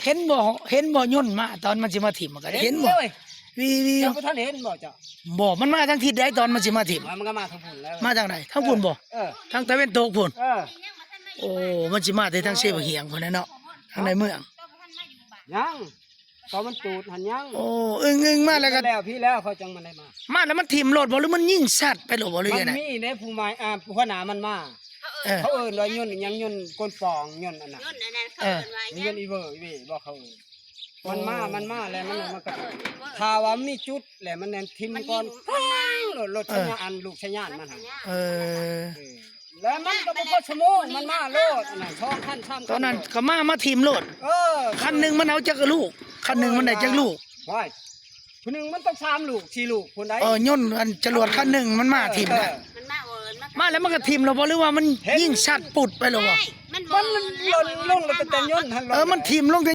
ເຫັນບໍ່ ເຫັນບໍ່ຍົນມາຕອນມັນຊິມາຖິ້ມ ມັນກໍເຫັນບໍ່? ເຫັນເລີຍ ວີ ວີ ເຈົ້າບໍ່ທັນເຫັນບໍ່ເຈົ້າ? ບໍ່ ມັນມາທາງທິດໃດຕອນມັນຊິມາຖິ້ມ? ມັນກໍມາທາງພຸ້ນແລ້ວ ມາທາງໃດ? ທາງພຸ້ນບໍ່? ເອີ ທາງຕາເວັນຕົກພຸ້ນ ເອີ ໂອ້ ມັນຊິມາແຕ່ທາງເຊບະຫຽງພຸ້ນແຫຼະເນາະ ທາງໃນເມືອງ ຍັງ ຕອນມັນຈູດຫັ້ນຍັງ ໂອ້ ອຶ້ງໆ ມາແລ້ວກໍ ແລ້ວ ພີ້ແລ້ວເຂົາຈັ່ງມາໄດ້ມາ ມາແລ້ວມັນຖິ້ມໂລດບໍ່ ຫຼືມັນຍິງສັດໄປໂລດບໍ່ ຫຼືຈັ່ງໃດ? ມັນມີເດ້ຜູ້ໝາຍ ອ່າ ຫົວໜ້າມັນມາ ເອີ ເຂົາເອີ້ນວ່າຍົນຫຍັງ ຍົນກົ້ນປ່ອງ ຍົນອັນນັ້ນ ເອີ ເຂົາເອີ້ນວ່າຫຍັງ ຍົນອີເວີ ອີເວີບໍ່ ເຂົາເອີ້ນ ມັນມາ ມັນມາແລ້ວ ມັນ ມັນກໍ ຖ້າວ່າມັນມີຈຸດແລ້ວ ມັນແມ່ນຖິ້ມກ່ອນ ມັນຍິງ ປັງ ໂລດ ໂລດ ເອີ ສັນຍານ ອັນລູກສັນຍານມັນຫັ້ນ ເອີ ເອີ ແລ້ວມັນກໍບໍ່ພໍຊົ່ວໂມງ ມັນມາໂລດ ອັນນັ້ນ ສອງຄັນ ສາມຄັນ ຕອນນັ້ນກໍມາ ມາຖິ້ມໂລດ ເອີ ຄັນໜຶ່ງມັນເອົາຈັກລູກ ຄັນໜຶ່ງມັນໄດ້ຈັກລູກ? ໂອ້ຍ ຜູ້ໜຶ່ງມັນຕ້ອງສາມລູກ ສີ່ລູກພຸ້ນໃດ໋ ເອີ ຍົນອັນຈະຫຼວດຄັນໜຶ່ງມັນມາຖິ້ມ ເອີ ນະ ມັນມາ ເອີ ມັນມາແລ້ວມັນກໍຖິ້ມແລ້ວບໍ່ ຫຼືວ່າມັນຍິງສັດປຸດໄປແລ້ວບໍ່? ມັນ ມັນຫຼົ່ນລົງແລ້ວ ແຕ່ຍົນຫັ້ນ ເອີ ມັນຖິ້ມລົງ